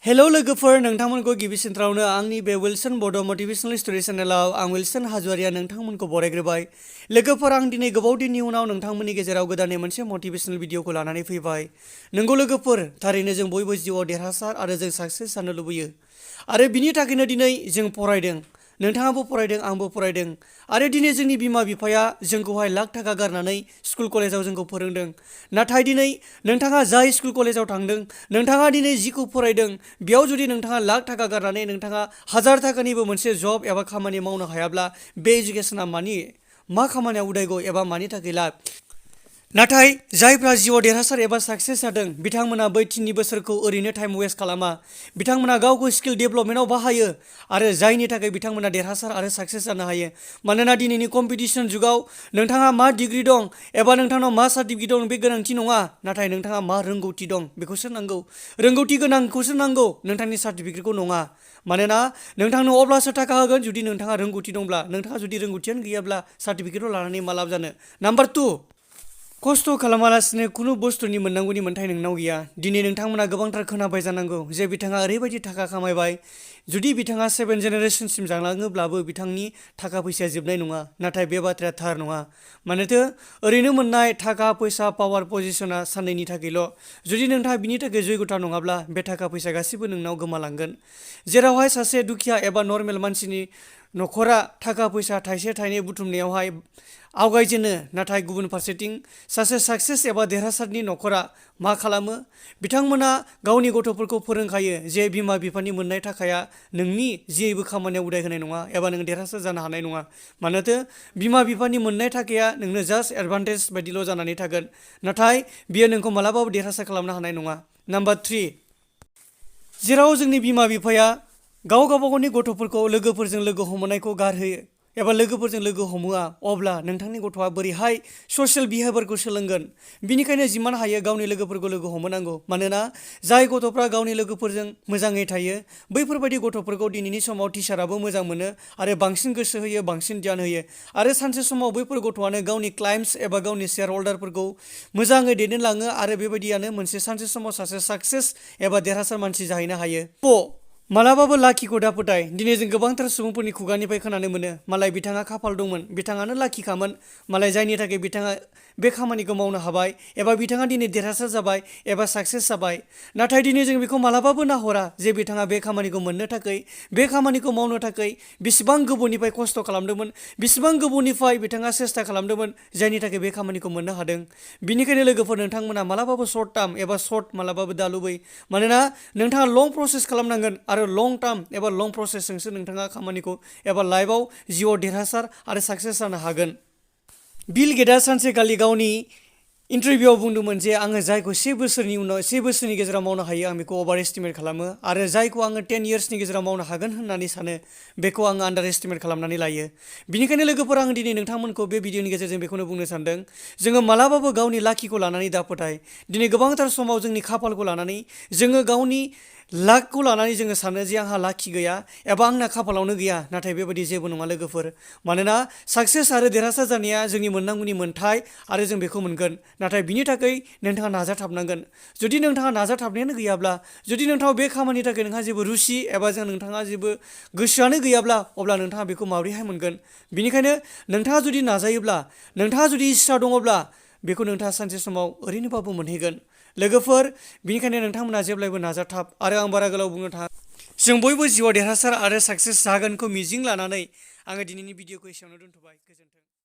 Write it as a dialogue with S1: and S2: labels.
S1: Hello लोगोफोर, नोंथांमोनखौ गिबि सेन्टारावनो आंनि बे विल्सन बड' मटिभेशनल स्ट'री चेनेलाव आं विल्सन हाजुवारिया नोंथांमोनखौ बरायग्रोबाय। लोगोफोर, आं दिनै गोबाव दिननि उनाव नोंथांमोननि गेजेराव गोदानै मोनसे मटिभेशनल भिडिअखौ लानानै फैबाय। नंगौ लोगोफोर, थारैनो जों बयबो जिउआव देरहासार आरो जों साक्सेस जानो लुबैयो आरो बिनि थाखायनो दिनै जों फरायदों। नोंथाङाबो फरायदों, आंबो फरायदों आरो दिनै जोंनि बिमा बिफाया जोंखौहाय लाख थाखा गारनानै स्कुल कलेजाव जोंखौ फोरोंदों। नाथाय दिनै नोंथाङा जाय स्कुल कलेजाव थांदों, नोंथाङा दिनै जिखौ फरायदों, बेयाव जुदि नोंथाङा लाख थाखा गारनानै नोंथाङा हाजार थाखानिबो मोनसे जब एबा खामानि मावनो हायाब्ला बे इडुकेसना मा खामानियाव उदायगौ एबा मानि थाखाय लाब? नाथाय जायफ्रा जिउआव देरहासार एबा साक्सेस जादों, बिथांमोना बै 3 बोसोरखौ ओरैनो टाइम वेस्ट खालामा। बिथांमोना गावखौ स्किल डेभेलपमेन्टआव बाहायो आरो जायनि थाखाय बिथांमोना देरहासार आरो साक्सेस जानो हायो। मानोना दिनैनि कम्पिटिसन जुगाव नोंथाङा मा डिग्री दं एबा नोंथांनाव मा सार्टिफिकेट दं बे गोनांथि नङा, नाथाय नोंथाङा मा रोंगौथि दं बेखौसो नांगौ। रोंगौथि गोनांखौसो नांगौ, नोंथांनि सार्टिफिकेटखौ नङा। मानोना नोंथांनो अब्लासो थाखा होगोन जुदि नोंथाङा रोंगौथि दंब्ला। नोंथाङा जुदि रोंगौथियानो गैयाब्ला सार्टिफिकेटखौ लानानै मा लाब जानो? नाम्बार 2, खस्थ' खालामालासिनो खुनु बुस्थुनि मोननांगौनि मोन्थाय नोंनाव गैया। दिनै नोंथांमोना गोबांथार खोनाबाय जानांगौ जे बिथाङा ओरैबायदि थाखा खामायबाय, जुदि बिथाङा 7 जेनेरेसनसिम जालाङोब्लाबो बिथांनि थाखा फैसाया जोबनाय नङा। नाथाय बे बाथ्राया थार नङा। मानोथो ओरैनो मोननाय थाखा फैसा, पावार, पजिसना साननैनि थाखायल'। जुदि नोंथाङा बिनि थाखाय जयग'था नङाब्ला बे थाखा फैसा गासैबो नोंनाव गोमालांगोन। जेरावहाय सासे दुखिया एबा नर्मेल मानसिनि न'खरा थाखा फैसा थाइसे थाइनै बुथुमनायावहाय आवगायजेनो, नाथाय गुबुन फारसेथिं सासे साक्सेस एबा देरहासारनि न'खरा मा खालामो? बिथांमोना गावनि गथ'फोरखौ फोरोंखायो जे बिमा बिफानि मोननाय थाखाया नोंनि जेबो खामानियाव उदाय होनाय नङा एबा नों देरहासार जानो हानाय नङा। मानोथो बिमा बिफानि मोननाय थाखाया नोंनो जास्ट एडभान्टेज बायदिल' जानानै थागोन, नाथाय बियो नोंखौ मालाबाबो देरहासार खालामनो हानाय नङा। नाम्बार 3, जेराव जोंनि बिमा बिफाया गावबा गावनि गथ'फोरखौ लोगोफोरजों लोगो हमनायखौ गारहोयो एबा लोगोफोरजों लोगो हमहोआ, अब्ला नोंथांनि गथ'आ बोरैहाय ससियेल बिहेभियारखौ सोलोंगोन? बिनिखायनो जिमान हायो गावनि लोगोफोरखौ लोगो हमहोनांगौ। मानोना जाय गथ'फ्रा गावनि लोगोफोरजों मोजाङै थायो, बैफोरबायदि गथ'फोरखौ दिनैनि समाव टिचाराबो मोजां मोनो आरो बांसिन गोसो होयो, बांसिन ध्यान होयो। आरो सानसे समाव बैफोर गथ'आनो गावनि क्लाइन्टस एबा गावनि शेयार हल्डारफोरखौ मोजाङै दैदेनलाङो आरो बेबायदियानो सानसे समाव सासे साक्सेस एबा देरहासार मानसि जाहैनो हायो। मालाबाबो लाकिखौ दाफोथाय। दिनै जों गोबांथार सुबुंफोरनि खुगानिफ्राय खोनानो मोनो, मालाय बिथाङा खाफाल दंमोन, बिथाङानो लाकिखामोन, मालाय जायनि थाखाय बिथाङा बे खामानिखौ मावनो हाबाय एबा बिथाङा दिनै देरहासार जाबाय एबा साक्सेस जाबाय। नाथाय दिनै जों बेखौ मालाबाबो नाहरा जे बिथाङा बे खामानिखौ मोननो थाखाय, बे खामानिखौ मावनो थाखाय बेसेबां गोबावनिफ्राय खस्थ' खालामदोंमोन, बेसेबां गोबावनिफ्राय बिथाङा सेस्था खालामदोंमोन, जायनि थाखाय बे खामानिखौ मोननो हादों। बिनिखायनो लोगोफोर, नोंथांमोना मालाबाबो सर्ट टार्म एबा सर्ट मालाबाबो दा लुबै। मानोना नोंथाङा लं प्रसेस खालामनांगोन आरो लं टार्म एबा लं प्रसेसजोंसो नोंथाङा खामानिखौ एबा लाइफआव जिउआव देरहासार आरो साक्सेस जानो हागोन। बिल गेटआ सानसेखालि गावनि इन्टारभिउआव बुंदोंमोन जे आङो जायखौ 1 बोसोरनि गेजेराव मावनो हायो, आं बेखौ अभार एस्टिमेट खालामो आरो जायखौ आङो 10 इयार्सनि गेजेराव मावनो हागोन होननानै सानो, बेखौ आङो आन्डार एस्टिमेट खालामनानै लायो। बिनिखायनो लोगोफोर, आं दिनै नोंथांमोनखौ बे भिडिअनि गेजेरजों बेखौनो बुंनो सानदों, जोङो मालाबाबो गावनि लाकिखौ लानानै दाफोथाय। दिनै गोबांथार समाव जोंनि खाफालखौ लानानै, जोङो गावनि लाकखौ लानानै जोङो सानो जे आंहा लाकि गैया एबा आंना खाफालावनो गैया। नाथाय बेबायदि जेबो नङा लोगोफोर। मानोना साक्सेस आरो देरहासार जानाया जोंनि मोननांगौनि मोन्थाय आरो जों बेखौ मोनगोन। नाथाय बिनि थाखाय नोंथाङा नाजाथाबनांगोन। जुदि नोंथाङा नाजाथाबनायानो गैयाब्ला, जुदि नोंथाङा बे खामानिनि थाखाय नोंहा जेबो रुचि एबा नोंथाङा जेबो गोसोआनो गैयाब्ला, अब्ला नोंथाङा बेखौ माबोरैहाय मोनगोन? बिनिखायनो नोंथाङा जुदि नाजायोब्ला, नोंथाङा जुदि इस्सा दङब्ला, बेखौ नोंथाङा सानसे समाव ओरैनोबाबो मोनहैगोन। लोगोफोर, बिनिखायनो नोंथांमोना जेब्लायबो नाजाथाब। आरो आं बारा गोलाव बुंनो थाङा, जों बयबो जिउआव देरहासार आरो साक्सेस जागोनखौ मिजिं लानानै आङो दिनैनि भिडिअखौ एसेयावनो दोनथ'बाय। गोजोन्थों।